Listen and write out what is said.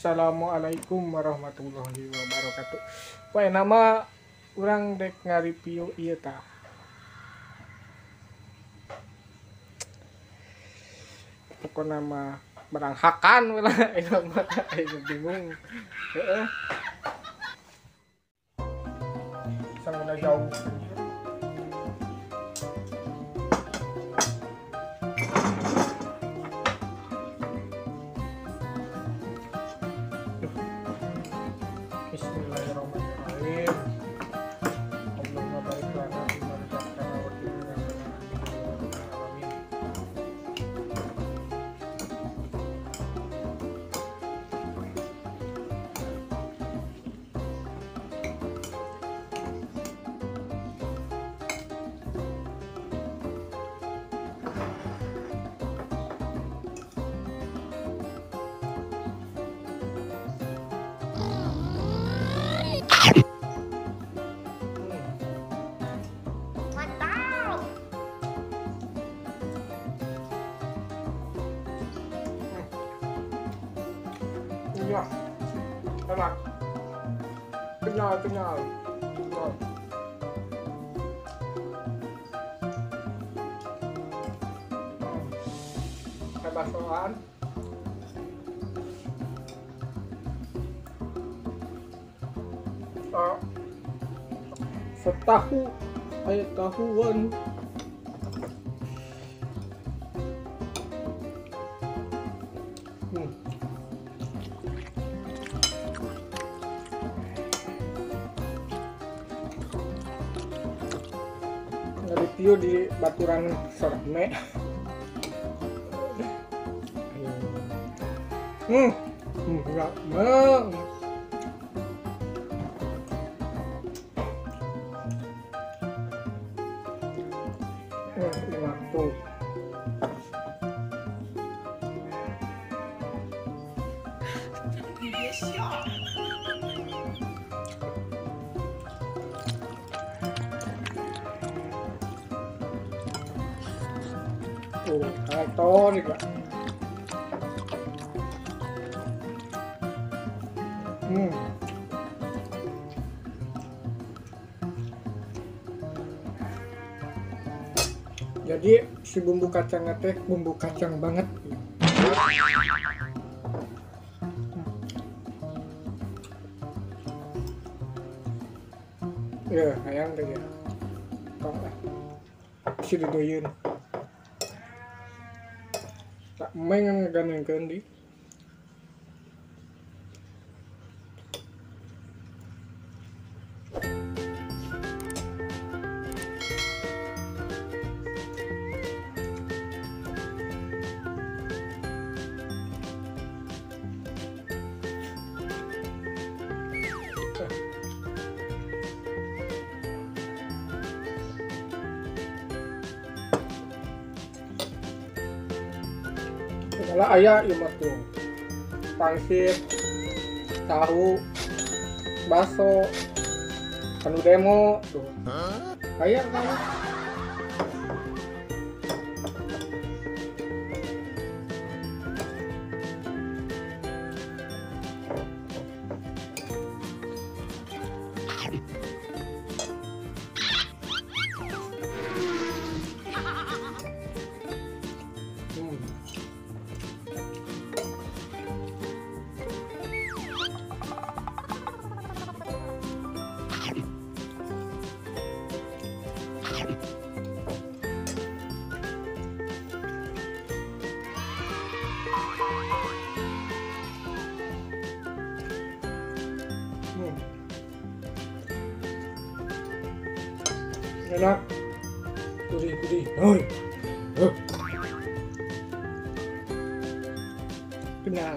Assalamualaikum warahmatullahi wabarakatuh. Poe nama urang dek ngareview ieu tah. Pokona mah barang hakan we lah aing mah aing bingung. Heeh. Sampai jauh. Bismillahirrahmanirrahim. Allahumma barik lana fima razaqtana wa qina adzabannar. Mantap. Iya, enak, kenyal kenyal. Oh. Baksoan. Oh. Setahu, ayo tahuan. Nge-review di baturan serme. Enggak. Enak tuh. Oh, katon juga. Jadi si bumbu kacangnya teh bumbu kacang banget. Ya, hayang teh ya. Tong lah. Si didoyeun. Tak meng ngegandengkeun di. Segala aya ieu mah tuh. Pangsit, tahu, bakso, anu demo tuh. Aya kan? Enak, gurih-gurih. Oi. Kenyal.